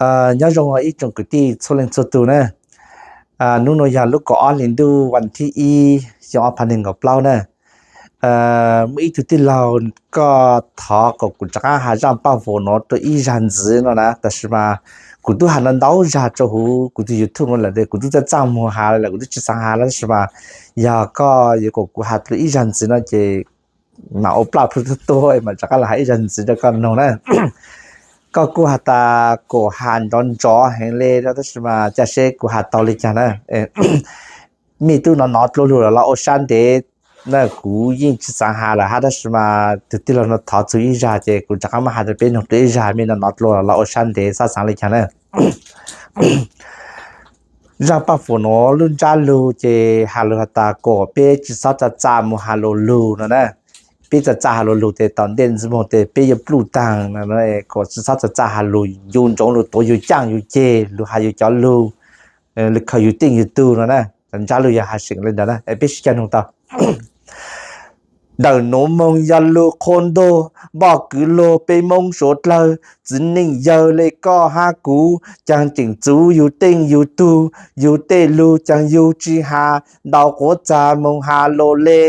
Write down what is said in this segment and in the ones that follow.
Nyob zoo ib tsoom kwv tij txhua leej txhua tus na. Hnub no yog lub kaum ob hli ntuj vas thib ib xyoo ob phav nees nkaum plaub na. Muaj ib tug tij laug koj thov kom kuv rov qab has zaj paj huam no rau ib zag ntxiv no na, tab sis mas kuv twb has ntau ntau zag rau huv kuv tus YouTube no lawm, kuv twb txaj txaj muag has lawm, kuv twb tsis xaav has lawm, tab sis mas yog koj yuav kom kuv has dua ib zag ntxiv no ces mam ua plaj plhu tuaj tuaj mam rov qab los has ib zag ntxiv rau koj mloog na. Koj kuj has tas kom has nrov nrov heev le no, tab sis mas cia seb kuv has tau li cas na. Mej tub no nov dlua lug los ua sab ntev na, kuv yeej tsis xaav has lawm hab, tab sis mas tus tij laug no thov txug ib zag ces kuv rov qab muab has rau peb mloog dua ib zag, mej no nov dlua los ua sab ntev xab xaav li cas na. Zaj paj huam nuav lub ntsab lug ces has lug has tas kom peb tsis txhob txaj txaj mus has lus lug no na. Peb txaj txaj has lus lug tes tom ntej ntxiv moog tes peb yuav pluj taag, kom tsis txhob txaj txaj has lus, yug ntsoov lug tuav yug caaj yug ceg, lug has yug cov lug, lug khaws yug teej yug tug no na. Ntsab lug yog has seem le ntawd na, peb sib cog noog tau. Ntawm nuav moog yog lug qhua ntuag, npoj kwv luag peb Moob suav dlawg, txiv neej yawg le koj hab kuv, caag tseem txuv yug teej yug tug, yug tej lug caag yug tsis has, ntaus quav txag moog has lug le,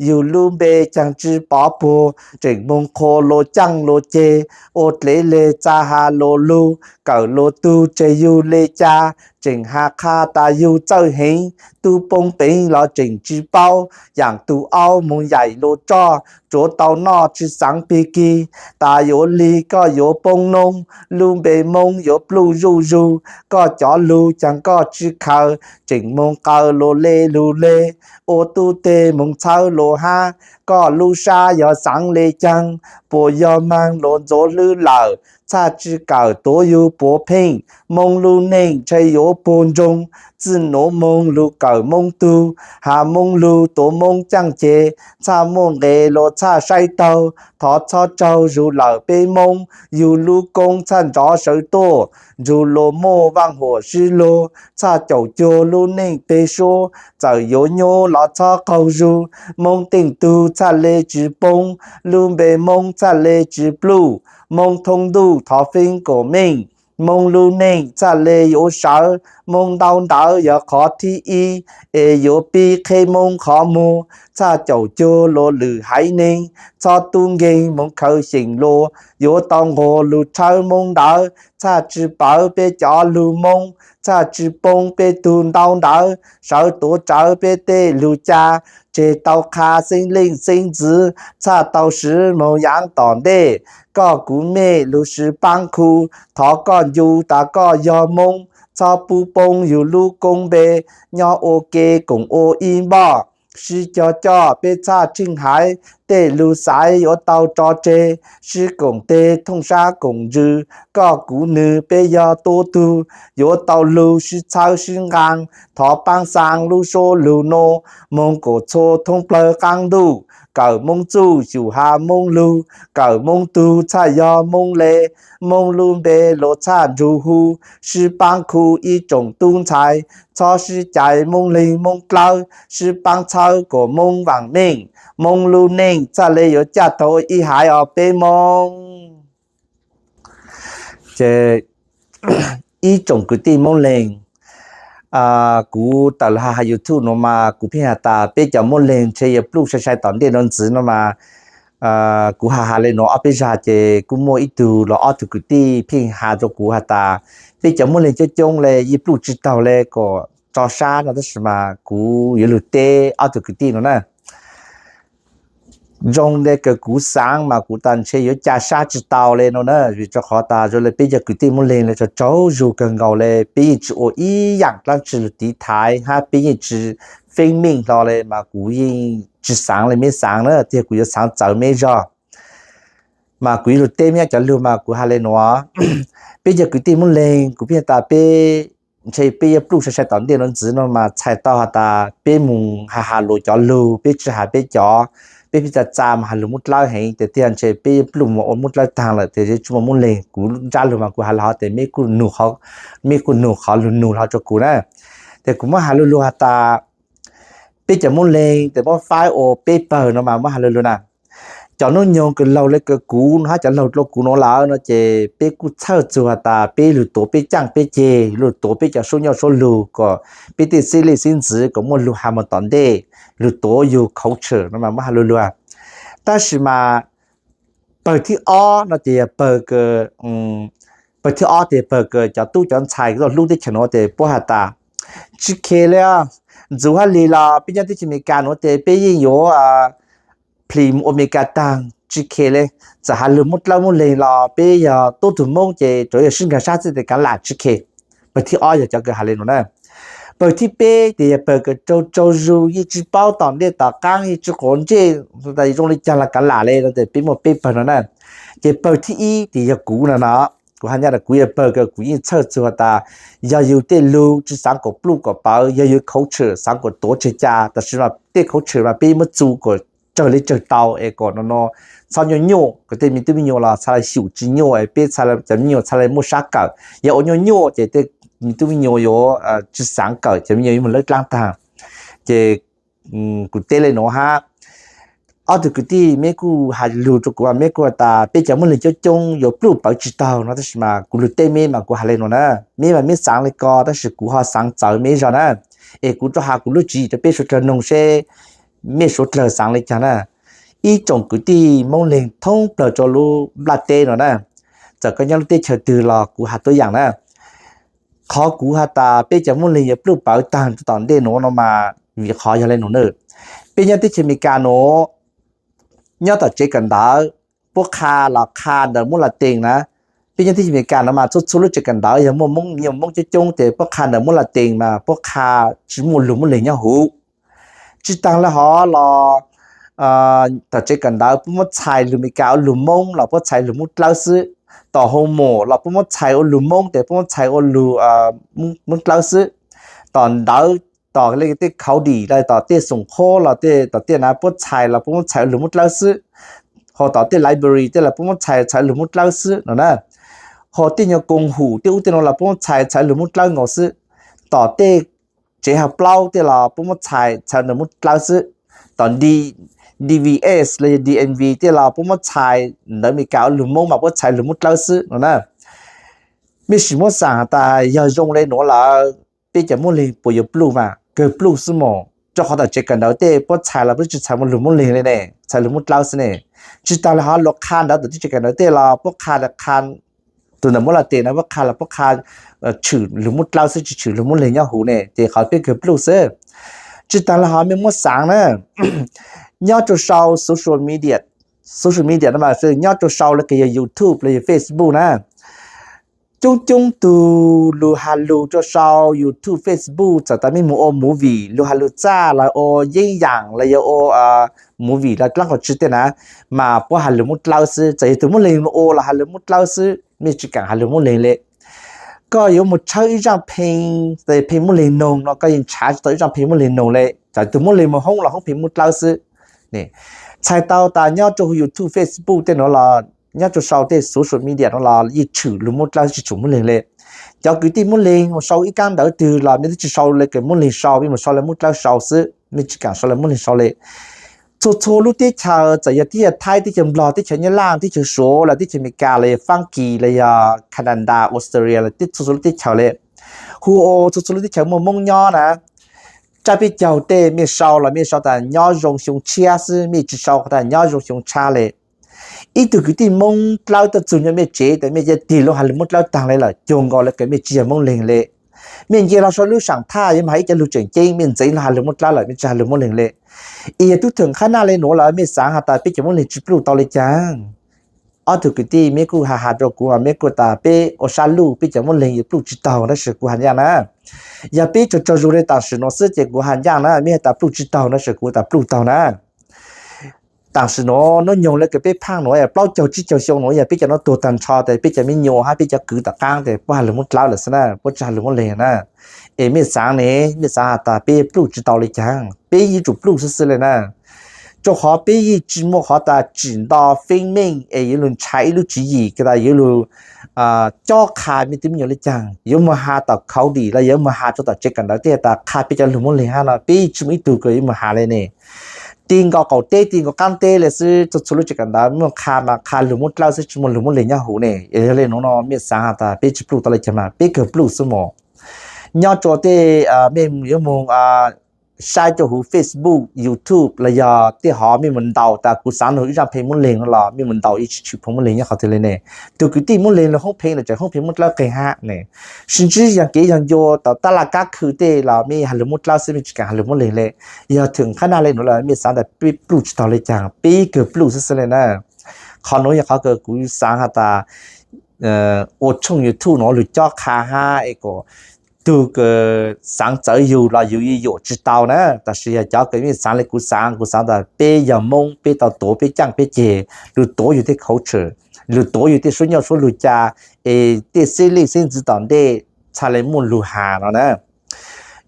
yug lub npe caag tsis pov puag, tseem moog qhuas lug caaj lug ceg, ua dlev le txaj has lug lug, kawm lug tug tseg yug le ca, tseem has qha tas yug txawj heev, tub poob peev los tseem tsis paub, yaam tug aub moog yaim lug roj, tsuav tau noj tsis xaav pig kig, tas yuav lig koj yuav poob noob, lub npe Moob yuav pluj zuj zug, koj cov lug caag koj tsis khaws, tseem moog qaws lug le lug le, ua tub teg moog txhawb lug hab, koj lub sab yog xaav le caag, puas yog maag lug ntxuav hlwb lawm, txhaj tsis kawm tuav yug puav pheej, Moob lub neej ntshe yuav puag ntsoog, txij nuav moog lug kawm Moob tug, has Moob lug tuav Moob caaj ceg, txhaj muaj nqe lug txhaj saib taug, thov txhob tsaug zug lawm peb Moob, yug lub koob txhaj nrov sawv tuaj, ntsug lug muaj vaaj huam sib luag, txhaj caum cuag lub neej peg suab, txawm yuav nyub los txhob qaug zug, Moob teej tug txhaj le tsis poob, lub npe Moob txhaj le tsis pluj, Moob thoob ntuj thov feeb kom meej, Moob lub neej txhaj le yuav sawv, Moob ntaub ntawv yog qhov thib ib, es yuav pib qheb Moob qhov muag, txhaj caum cuag luas lwm haiv neeg, txhob tub nkeeg moog khaws xyeem luas, yuav tau nquag lug tshawb Moob ntawv, txhaj tsis pawv peb cov lug Moob, txhaj tsis poob peb tug ntaub ntawv, sawv tuav rawv peb tej lug ca, tseg tau qha xeeb leej xeeb ntxwv, txhaj tau swv moog yaav tom ntej, koj kuv mej lug sib paab khu, thov koj ncu tas koj yog Moob, txhob pub poob yug lub koob npe, nyob ua ke koom ua ib npoj, sib cog coj peb txhaj tsheej haiv, tej lug xaiv yuav tau tso tseg, sib koom teg thooj sab koom ntsws, koj kuv nwg peb yog tuab tug, yuav tau lug sib txhawb sib nqaa, thov paab xaa lub suab lug nuav, moog kuas txhua thoob plawg qaab ntuj, kawm Moob txuj xyum has Moob lug, kawm Moob tug txhaj yog Moob le, Moob lub npe luas txhaj nrug hu, sib paab khu ib tsoom tub ntxhais, txhob sib cais Moob leeg Moob dlawb, sib paab txhawb kuas Moob vaam meej, Moob lub neej txhaj le yuav caj tau ib haiv os peb Moob. Ces ib tsoom kwv tij Moob Leeg, kuv tawm los has YouTube no mas kuv pheej has tas peb cov Moob Leeg ntshe yuav pluj sai sai tom ntej no ntxiv no mas, kuv has has le nuav ob peb zag ces kuj muaj ib tug los ob tug kwv tij pheej has rau kuv has tas peb cov Moob Leeg coob coob le yeej pluj tsis taug le kom tso sab no, tab sis mas kuv yuav lug teb ob tug kwv tij no na. Zoo le kawg kuv xaav mas kuv tas ntshe yuav ca sab tsis tau le no na, vim rau qhov tas zoo le peb cov kwv tij Moob Leeg le tsaug tsaug zug kawg nkaus le, peb yeej tsis ua ib yaam dlaab tsi lug tiv thaiv hab peb yeej tsis feeb meej hlo le mas kuv yeej tsis xaav le meb xaav na, tiag kuv yuav xaav txawv meb zog. Mas kuv yuav lug teb meb cov lug mas kuv has le nuav, peb cov kwv tij Moob Leeg kuv pheej tas peb ntshe peb yuav pluj sai sai tom ntej no ntxiv no mas txhais tau has tas peb mus has has luas cov lug, peb tsis has peb cov, peb pheej txaj txaj mas has lug Moob dlawb heev tes tiag ntshe peb yuav pluj mus ua Moob dlawb taag lawm tes tsis muaj Moob Leeg. Kuv ntsab lug mas kuv has le hov tes meb kuj nug qhov lug nug hlo rua kuv na. Tes kuv muab has lug lug has tas peb cov Moob Leeg tes muab faib ua peb pawg no mas muab has lug lug na. cov hnub nyoog kws laug le kws kuv no hab cov laug dlua kuv no lawm no ces peb kuj txhawj txug has tas peb lug tuav peb caaj peb ceg, lug tuav peb cov suab nyuj suab lug kom peb tej xib lej xib ntxwv kom muaj lug has moog tom ntej, lug tuav yug culture no mas muab has lug lug. Tab sis mas pawg thib ob no ces yog pawg, pawg thib ob tes pawg kws cov tub cov ntxhais kws tuaj hlub teb chaws nuav tes puab has tas tsi khe le, ntxuv hab lig los peb nyob teb chaws Amelikas nuav tes peb yeej yuav plis mus ua Amelikas taag tsi khe le. Txawm has lug muab dlawb muab leeg los peb yog tub tug Moob ces tsuav yog sib nkaag sab xwb tes kav lam tsi khe. Pawg thib ob yog cov kws has le nuav na. Pawg thib peb tes yog pawg kws raug tsaug zug yeej tsi paub tom ntej tom qaab yeej tsi quav ntsej zoo le caag los kav lam le no tes peb muaj peb pawg no na. Ces pawg thib ib tes yog kuv no no, kuv has nyaj kuv yog pawg kws kuv yeej txhawj txug has tas yog yug tej lug tsi xaav kom pluj kom pawv, yog yug culture xaav kom tuav tseg ca, tab sis mas tej culture mas peb muab txu kom tsawg le tsawg tau es kom no no txhob nyuaj nyuaj, kom tej me tub me nyuam los txhad le xyum tsi nyuaj es peb cov me nyuam txhad le muaj sab kawm. Yog ua nyuaj nyuaj ces tej me tub me nyuam yuav tsi xaav kawm, cov me nyuam yuav moog lawb dlaab taag. Ces kuv teb le nuav hab. Ob tug kwv tij meb kuj has lug rua kuv, meb kuj has tas peb cov Moob Leeg coob coob yuav pluj pawv tsi taug no, tab sis mas kuv lug teb meb mas kuv has le nuav na. Meb mas meb xaav le ko tab sis kuv ho xaav txawv meb zog na. Es kuv rov has kuv lub tswv yim rua peb suav dlawg noog seb mej suav dlawg xaav le caag na. Ib tsoom kwv tij Moob Leeg thoob plawg rua lub nplaj teb no na, txawm koj nyob lub teb chaws twg los kuv has tuab yaam na. Qhov kuv has tas peb cov Moob Leeg yuav pluj pawv taag rua tom ntej nuav no mas vim qhov yog le nuav na. Peb nyob teb chaws Amelikas nuav, nyob tom tsev kawm ntawv, puab qha los qha ntawm Moob Latees na. Peb nyob teb chaws Amelikas nuav mas txhua txhua lub tsev kawm ntawv yog muaj Moob, nyuam Moob coob coob tes puab qha ntawm Moob Latees mas puab qha tsi muaj lug Moob Leeg nyob huv. Tsi taag le hov los tom tsev kawm ntawv puab muab txhais lug Amelikas ua lug Moob los puab txhais lug Moob dlawb xwb. Tom hoo mom los puab muab txhais ua lug Moob tes puab muab txhais ua lug Moob dlawb xwb. Tom ntawv, tom le tej khaus dim los tom tej xoom qhob los tej tom tej na puab txhais los puab muab txhais ua lug Moob dlawb xwb. Ho tom tej library tej los puab muab txhais txhais ua lug Moob dlawb xwb no na. Ho tej nyuag koom hum tej ub tej no los puab muab txhais txhais ua lug Moob dlawb nkaus xwb. Tom tej tsev hab plaub tej los puab muab txhais txhais ua lug Moob dlawb xwb. Tom D V S los yog D M V tej los puab muab txhais ntawv Amelikas ua lug Moob mas puab txhais lug Moob dlawb xwb no na. Mej sim muab xaam has tas yog zoo le nuav lawm peb cov Moob Leeg puas yuav pluj mas kawg pluj xwb mog, rua qhov tom tsev kawm ntawv tej puab txhais los puab tsi txhais muaj lug Moob Leeg le ne, txhais lug Moob dlawb xwb ne. Tsi taag le hov luag qha ntawv tom tej tsev kawm ntawv tej los puab qha, qha tus ntawm Moob Latees na puab qha los puab qha tshwm lug Moob dlawb xwb tsi tshwm lug Moob Leeg nyob huv ne, ces qhov peb kawg pluj xwb. Tsi taag le hov mej muab xaav na, nyob rua sau social media, social media no mas nyob rua sau le kws yog YouTube los yog Facebook na. Coob coob tug lug has lug rua sau YouTube, Facebook, txawm tas mej moog ua movie lug has lug txaj los ua yeeb yaam los yog ua movie los dlaab qhov tsi tej na, mas puab has lug Moob dlawb xwb. Txawm yog tug Moob Leeg lug ua los has lug Moob dlawb xwb, mej tsi kaam has lug Moob Leeg le. Koj yuav moog tshawb ib zaaj phee, phee Moob Leeg noog no koj yeej nrhav tsi tau ib zaaj phee Moob Leeg noog le. Txawm tug Moob Leeg moog hoob los hoob phee Moob dlawb xwb. Txhais tau tas nyob rua YouTube, Facebook tej nuav los nyob rua sau tej social media no los yeej tshwm lug Moob dlawb tsi tshwm Moob Leeg le. Cov kwv tij Moob Leeg moog sau ib kaab ntawv twg los mej twb tsi sau le kws Moob Leeg sau, mej moog sau le Moob dlawb sau xwb, mej tsi kaam sau le Moob Leeg sau le. Txhua txhua lub teb chaws, txawm yog teb chaws Thaib, teb chaws Nplog, teb chaws Nyab Laj, teb chaws Suav los teb chaws Amelikas los yog Faab Kis los yog Canada, Australia los txhua txhua lub teb chaws le, hu ua txhua txhua lub teb chaws muaj Moob nyob na, tsab peb caug tej mej sau los mej sau tas nyob zoo xyoo tshiab xwb, mej tsi sau qhov tas nyob zoo xyoo tshab le. Ib tug kwv tij Moob dlawb tuaj txug nyob mej tsev tas mej ca tig lug has lug Moob dlawb taag le lawm, cuag nkaus le kws mej tsi yog Moob Leeg le. Mej nce hlo sau lub saam thaj yuav moog has ib cov lug tseem ceeb, mej ntxeev lug has lug Moob dlawb lawm, mej tsi has lug Moob Leeg le. Es yog tub theem qhab naj le nuav lawm mej xaav has tas peb cov Moob Leeg tsi pluj tau le caag? Ob tug kwv tij meb kuj has has rua kuv, meb kuj tas peb ua sab luj peb cov Moob Leeg yuav pluj tsi taug, tab sis kuv has ncaaj na, yog peb tsaug tsaug zug le tam sim nuav xwb ces kuv has ncaaj na, meb has tas pluj tsi taug tab sis kuv tas pluj taug na. Tam sim nuav nub nyoog le kws peb phaaj nuav plaub caug tsib caug xyoo nuav yog peb cov nuav tuag taag nrho tes peb cov me nyuam hab peb cov kwv tom qaab tes puab has lug Moob dlawb lawm xwb na, puab tsi has lug Moob Leeg na. Es mej xaav ne, mej xaav has tas peb pluj tsi tau le caag? Peb yeej yuav tsum pluj xwb xwb le na. Rua qhov peb yeej tsi muaj qhov tas tsim nto feeb meej es yuav lug nrhav ib lub tswv yim kws tas yuav lug cob qha mej tug me nyuam le caag, yuav moog has tom khauv dim los yuav moog has rua tom tsev kawm ntawv tej tas qha peb cov lug Moob Leeg hab no peb yeej tsi muaj ib tug kws yuav moog has le ne. ti nkaus qaum teb ti nkaus qab teb li xwb, txhua txhua lub tsev kawm ntawv muaj qha mas qha lug Moob Dlawb xwb, tsis muaj lug Moob Leeg nyob huv ne. Yog li nuav no mej xaav has tas peb tsis pluj tau le caag mas peb kawg pluj xwb mog. Nyob rua tej, mej yuav moog saib rua huv Facebook, YouTube los yog tej hov mej mus ntaus tas kuv xaav nug ib zaaj pheej Moob Leeg no los mej mus ntaus ib tsi tshwm pheej Moob Leeg nyob qhov twg le ne. Tug kwv tij Moob Leeg lug hoob pheej los tseem hoob pheej Moob Dlawb qeeg hab ne. Sib ntsib yog kev yog ncua tau taj laj kab khw tej los mej has lug Moob Dlawb xwb, mej tsis kaam has lug Moob Leeg le. Yog thwm qhab nag le nuav los mej xaav tas peb pluj tsis tau le caag, peb kawg pluj xwb xwb le na. Qhov nuav yog qhov kws kuv xaav has tas ua tshooj YouTube nuav lug cob qha hab es kom tug kws xaav txawv yug los yug yuam tsis tau na. Tab sis yog cov kws mej xaav le kuv xaav, kuv xaav tas peb yog Moob peb tau tuav peb caaj peb ceg, lug tuav yug tej culture, lug tuav yug tej suab nyuj suab lug ca, es tej xib lej xib ntxwv tom ntej txhaj le muaj lug has no na.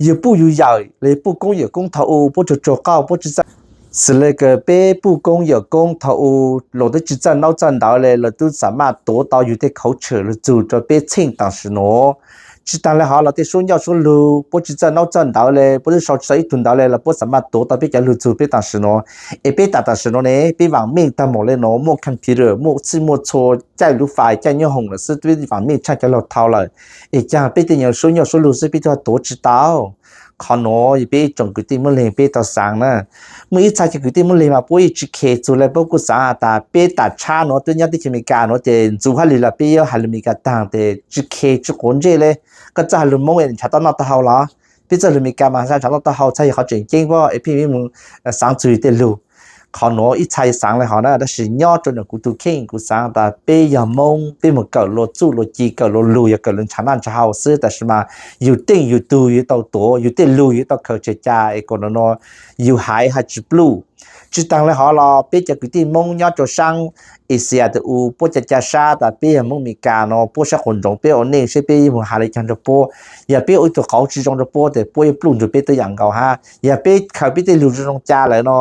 Yug puj yug yawm los yug puj koob yawm koob thaum u puab tsaug tsaug qauj puab tsi txawj, xws le kws peb puj koob yawm koob thaum u los twb tsi txawj ntaub txawj ntawv le los twb xaav mas tuav tau yug tej culture lug txug rua peb txheej tam sim nuav. Tsi taag le hov los tej suab nyuj suab lug puab tsi txawj ntaub txawj ntawv le puab twb sau tsi tau ib tug ntawv le los puab xaav mas tuav tau peb cov lug txug peb tam sim nuav. Es peb tam tam sim nuav ne peb vaam meej taag moog le nuav muaj computer muaj txhij muaj txhua caij lub fais caij nyoob hoom lawm xwb, peb vaam meej tshaaj cov laug thau lawm. Es caag peb tej nyuag suab nyuj suab lug xwb peb tuav tsi tau. Qhov nuav peb ib tsoom kwv tij Moob Leeg peb tau xaav na. Muaj ib txha cov kwv tij Moob Leeg mas puab yeej tsi khe txug le, puab kuj xaav has tas peb tam tshab nuav twb nyob teb chaws Amelikas nuav ces ntxuv hab li los peb yuav has lug Amelikas taag tes tsi khe tsi quav ntsej le. Koj txawj has lug Moob es nrhav tau noj tau haus los? Peb txawj lug Amelikas mas nrhav noj tau haus txhaj yog qhov tseem ceeb pob es peb xaav txug tej lug. Qhov nuav ib txha xaav le hov na, tab sis nyob rua ntawm kuv tug kheej kuv xaav tas peb yog Moob peb moog kawm luag txuj luag ci kawm luag lug yog kawm lug nrhav noj nrhav haus xwb, tab sis mas yug teej yug tug yug tau tuav, yug tej lug yug tau khaws tseg ca es kom nuav nuav yug haiv hab tsi pluj. Tsi taag le hov los peb cov kwv tij Moob nyob rua saab Asia tug u puab ca ca sab tas peb yog Moob Amelikas nuav puab saib quas ntsoov peb ua neej seb peb yuav moog has le caag rua puab. Yog peb ua ib tug qauv tsi zoo rua puab tes puab yuav pluj nrug peb tub yaam nkaus hab. Yog peb khaws peb tej lug zoo zoo ca lawm no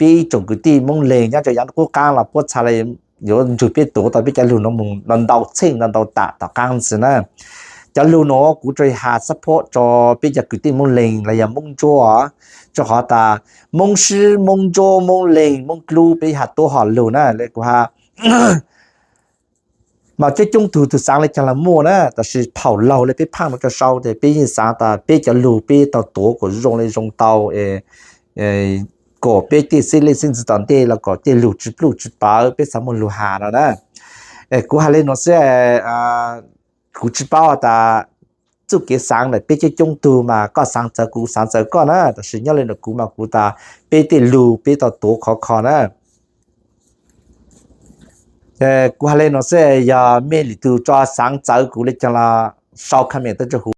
peb ib tsoom kwv tij Moob Leeg nyob rua yav qub qaab los puab txhaj le yuav nrug peb tuav tau peb cov lug nuav moog ntau ntau txheej ntau ntau tam tom qaab ntxiv na. Cov lug nuav kuv tsuas has support rua peb cov kwv tij Moob Leeg los yog Moob Ntsuab, rua qhov tas Moob Sib, Moob Ntsuab, Moob Leeg, Moob Dlub peb has tuab hom lug na le kuv has mas coob coob tug tug xaav le caag los muaj na, tab sis thaum laug le peb phaaj nuav rua sau tes peb yeej xaav tas peb cov lug peb tau tuav kom zoo le zoo tau kom peb tej xib lej xib ntxwv tom ntej los kom tej lug tsi pluj tsi pawv peb xaav muaj lug has no na. Kuv has le nuav xwb, kuv tsi paub tas txuj kev xaav ntawm peb coob coob tug mas koj xaav txawv kuv xaav txawv koj na, tab sis nyob le ntawm kuv mas kuv tas peb tej lug peb tau tuav khov kho na. Kuv has le nuav xwb, yog mej lwm tug tso xaav txawv kuv le caag los sau comment tuaj rua huv.